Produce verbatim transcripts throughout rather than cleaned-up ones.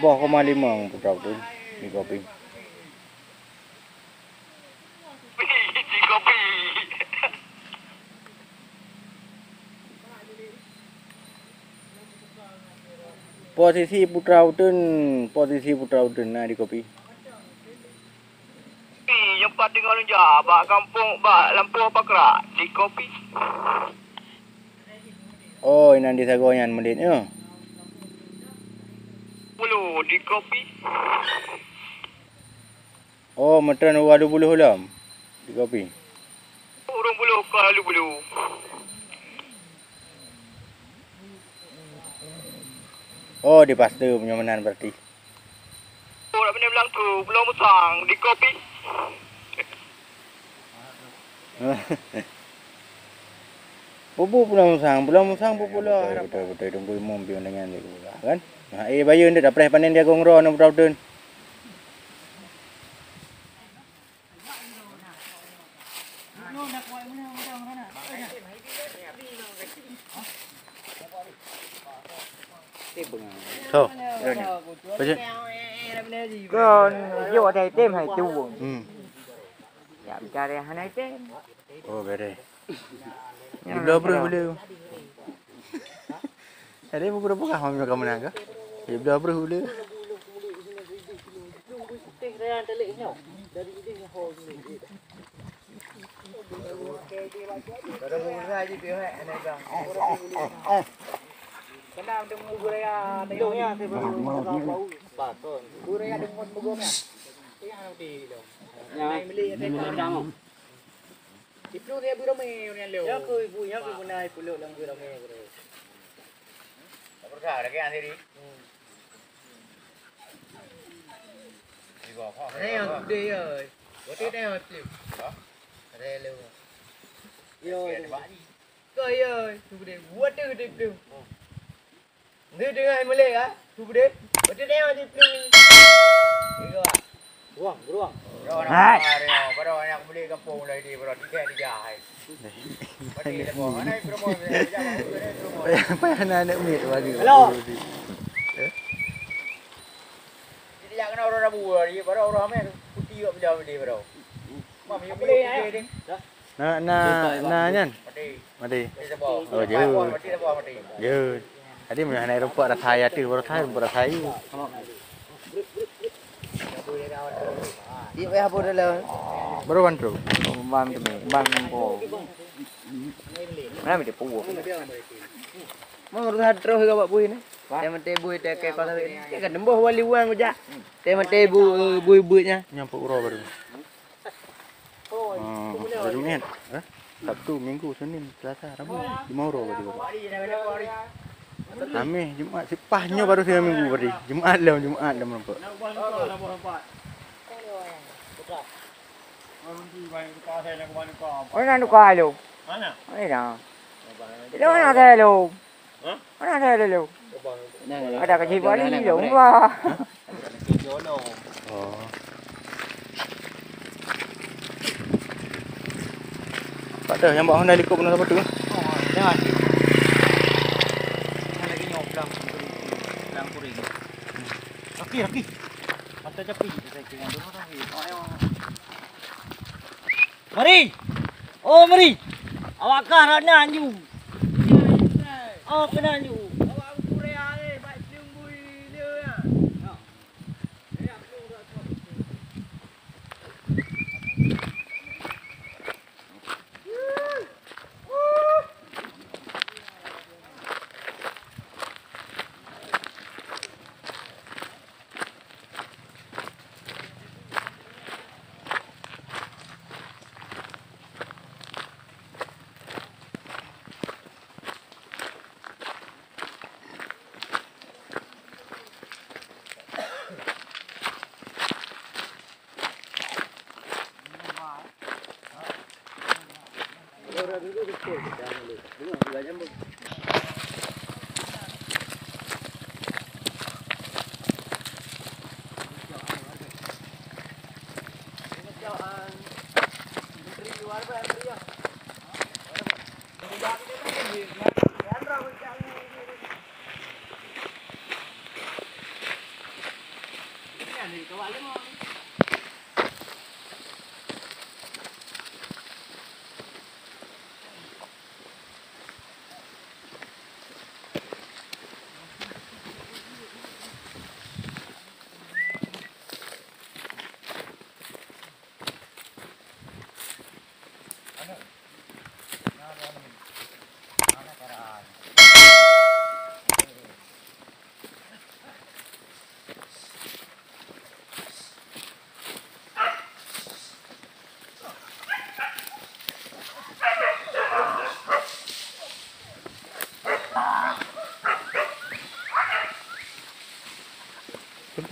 Dua koma lima Putra Uteuen di kopi. Di kopi. Posisi Putra Uteuen, posisi Putra Uteuen na di kopi. Ih, nyang pat teungoh lôn jak bak gampông, bak lampôh pakrak di kopi. Oh, inan di sagoe nyan meulit nyoe. Puluh di kopi. Oh, meuteun u Walu Buluh lom di kopi. Ureueng Buluh ka Walu Buluh. Oh, di Paste meunyoe meunan berarti. Oh, dak bina bilang tu, Pulo Musang di kopi. Bubu Pulo Musang, Pulo Musang, Pulo. Beutôi, beutôi, beutôi, tunggu imum pion dengan dia, kan? Nah, eh, bayeue ndak dapreh panen dia gong ro na Putra Uteuen. Tho. Baca. Kon, jok dah item hai tu. Hmm. Ya, bicara hana item. Oh, beres. Di bloe breuh bule. Tadi pukul berapa kah mami makan menang kah? Di bloe breuh bule. Iplueng dia beuramé nyan lé. Ya keu ibu, ya keu guna iplueng lam beuramé. Apa dah lagi yang tadi? Ada yang gede ya. Berarti ada yang iplueng. Ha? Ada yang lewat. Ya. Kau ya, tu gede. Buat tu gede iplueng. Dia dengar mulai ah. Tu gede. Berarti ada yang iplueng. Tiga. Beruang, beruang. Hai. Baru anak muda kampung lah ini, baru tiga ni dah. Payah, payah na aneuk miet baru. Hello. Eh? Jadi jak kena orang rabu hari, baru orang ramai putih juga bila beli baru. Mam yang boleh eh. Na, na, na nyan. Mati. Mati. Oh, jeuet. Mati, mati. Jeuet. Tadi meunyoe hana rumpok rasa ayah tu, baru rasa rumpok rasa ayah. Iya, payah apa dalam? Baru ban tu. Ban tu, ban po. Mana dia po? Mau urusan terus ke bak bui ni? Yang penting bui tak ke pasal ni. Dia kan nembus wali wang kejap. Yang penting bui, bui-buinya. Nyampe uroe baru. Ah, hari Jumaat, eh? Sabtu, Minggu, Senin, Selasa, Rabu, lima uroe baru. Khamis, Jumaat, sipah nyoe baru tiga minggu berarti. Jumaat lom, Jumaat lom nampak. Oh, nak tukar lu. Mana? Mana? Itu mana saya lu? Hah? Mana saya dulu? Ada kecil balik ni dong. Wah. Oh. Tak ada yang bawa Honda helikop kena apa tu? Oh, dah. Mana lagi nyok pelang kuring. Pelang kuring. Okey, okey. Mata capi. Saya kira dulu dah. Oh, ayo. Mari! Oh, mari! Awak kah rot nyan ju! Oh, keunan ju!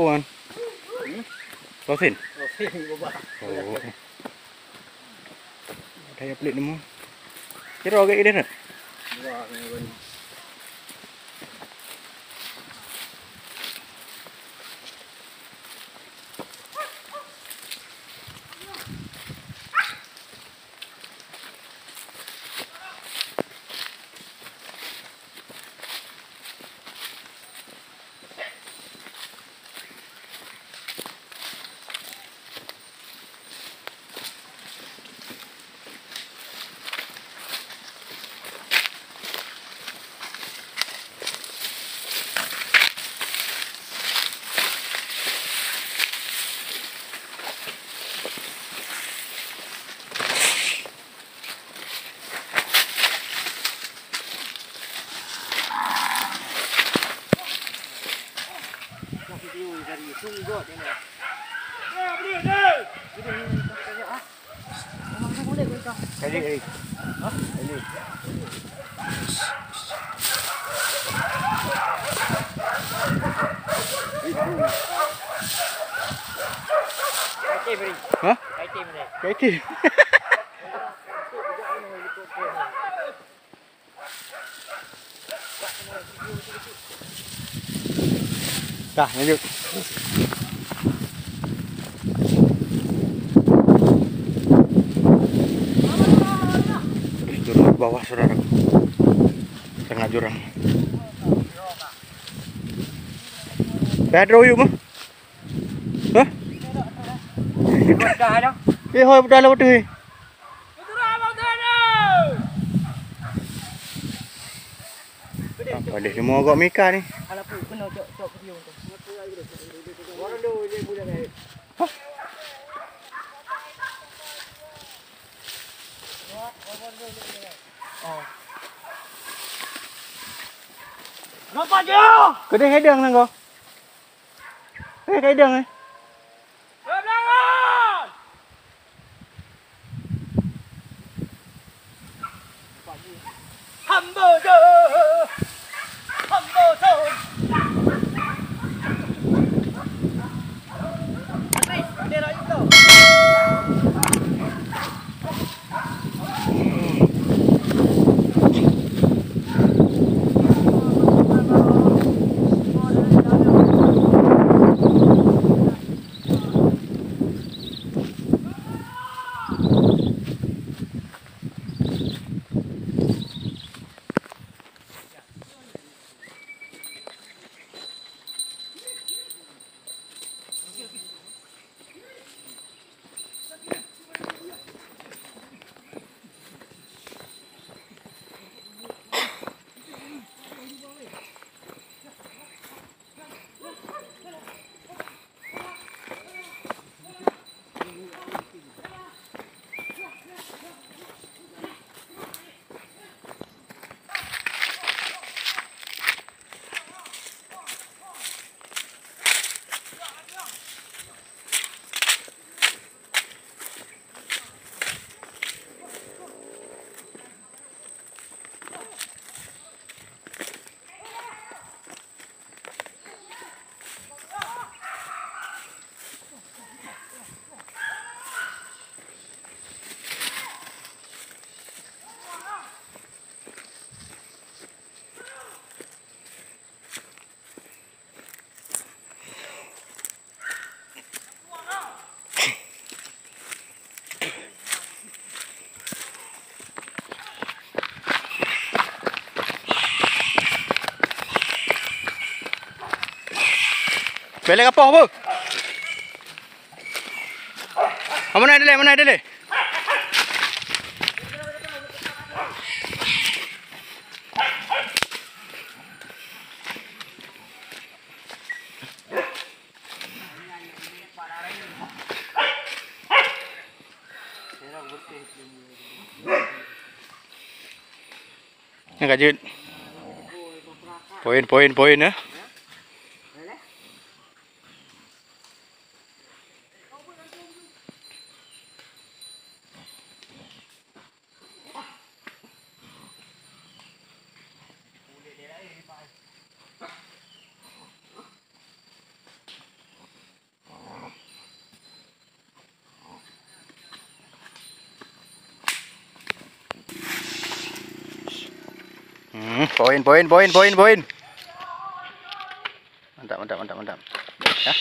Wan. Rosin. Rosin, bubah. Oh. Ada ya pelik nemu. Kira agak gede kan? Wah, ini. Hah? K T. Dah, lanjut. Terus turun ke bawah, saudara. Tengah jurang. Dah ada uyup mah. Hah? Dah dah. Eh, hoi, dah lewat tu, eh. Apa dia semua agak mika ni? Kenapa dia? Kedai hedang nanggo. Eh, kaidang, eh. Hamba je, hamba son. Habis, bendera you blow. Belek apa, apa? Mana dia, mana dia? Nyan ka jeuet. Poin, poin, poin, eh. Poin, poin, poin, poin, poin. Mantap, mantap, mantap, mantap. Ya.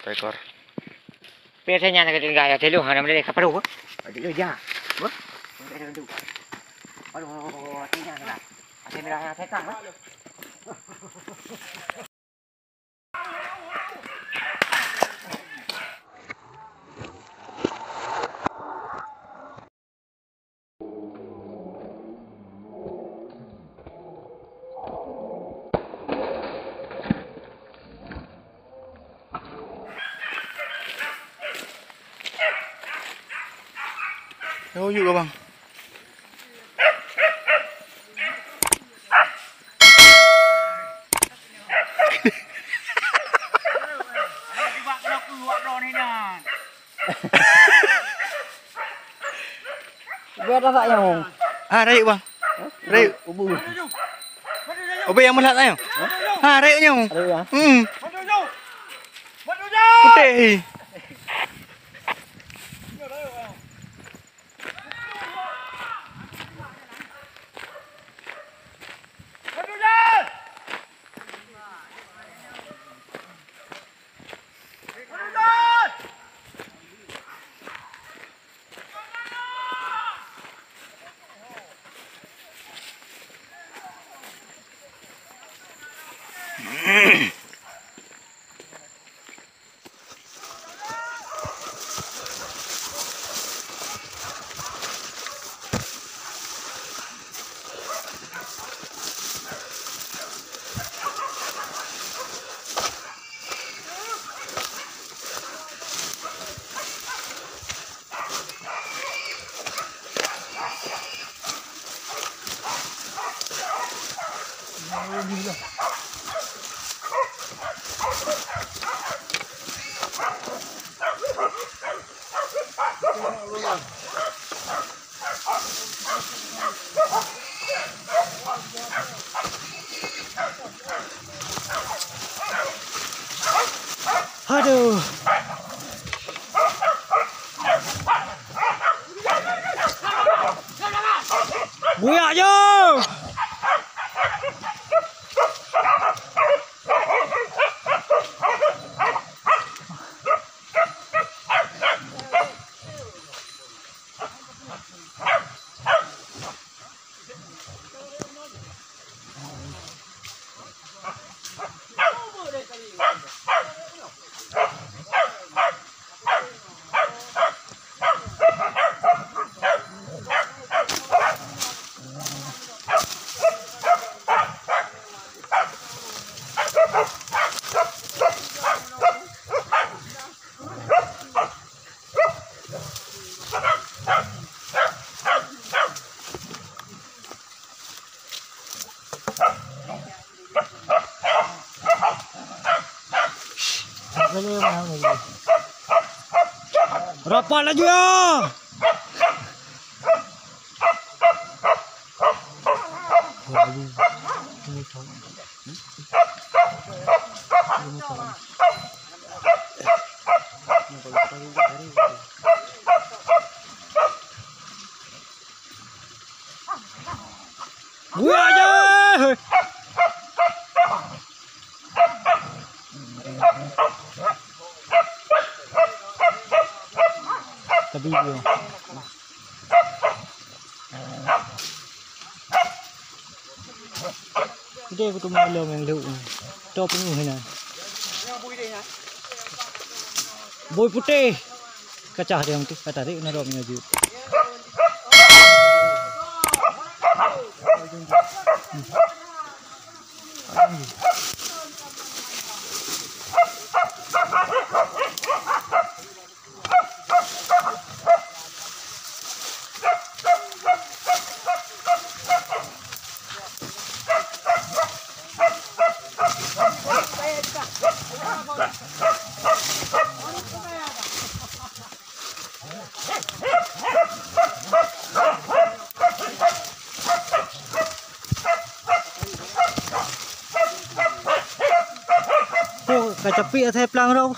Satu ekor. Biasanya nak tinggal ya telu, hana boleh kapal tu. Ada tu ja. Wah. Ada tu. Aduh, tinggal lah. Ada merah yang tekang, ha? Yo, yuk, abang. Biar dah tak nyambung. Ha, rayeuk, bang. Rayeuk. Ubu. Ubu yang meulat ayo. Ha, rayeuk nyambung. Rayeuk, ya? Hmm. Putih. Aduh. Buyak jo! Rapat laju ya. Buat je. Tapi dia. Idéh kutu malam yang lewat ni. Top ni hina. Bui putih. Kacah dia tu, kata dia kena dok minyak jus. Oh, ka capiek asai plang rau.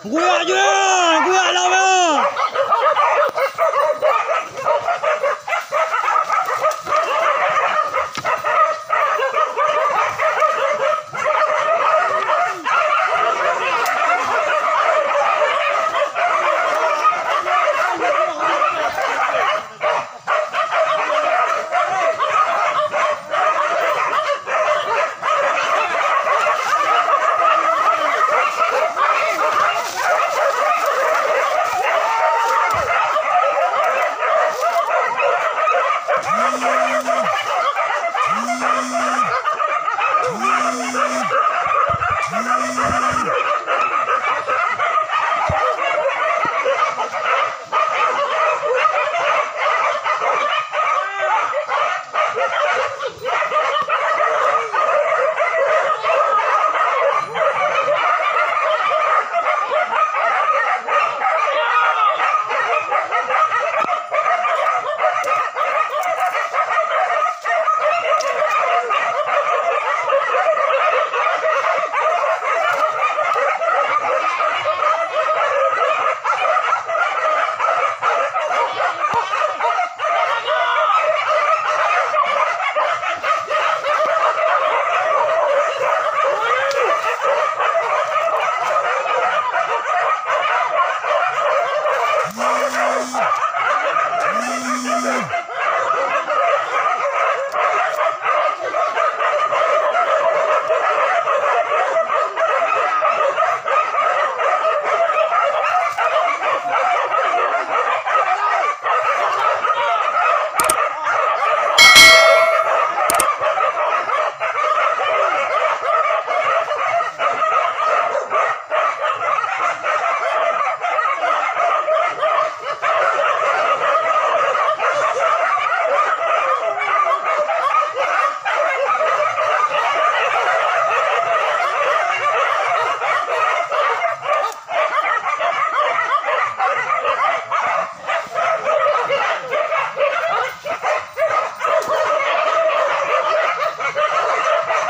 Guyak jeh, guyak lom nyoe.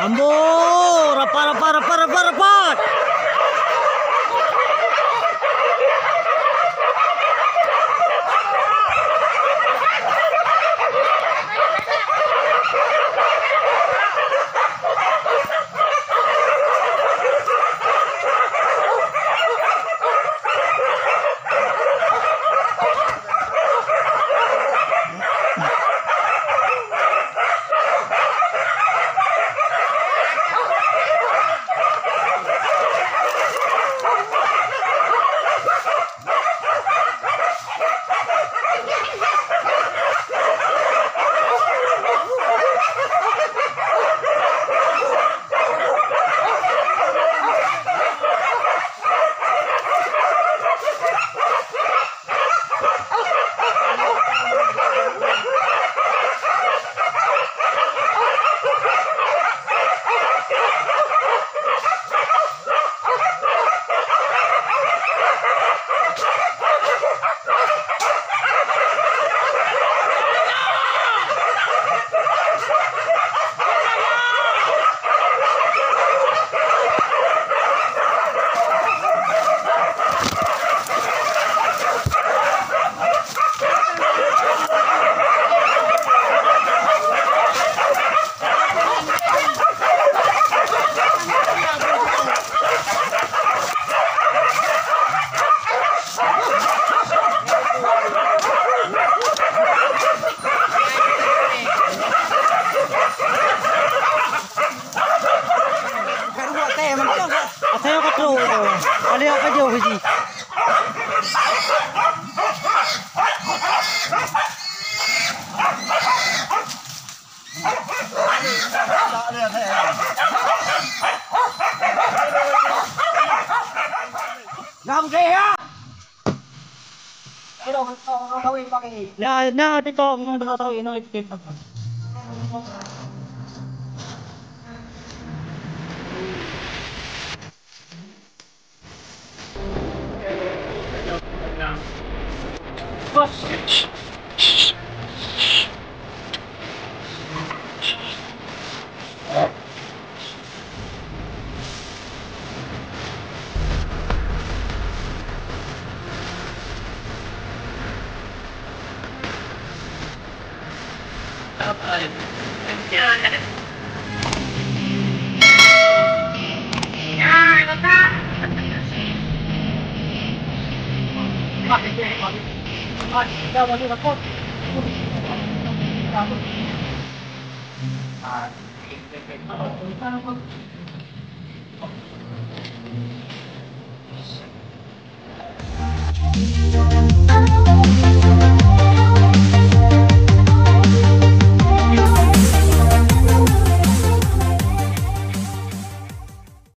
Ambo, rapat, rapat, rapat, rapat, rapat. Asai ka trok tu. Ada apa jauh haji? Dah beudeh ya. Na, na tikok ngon teuka sawét na.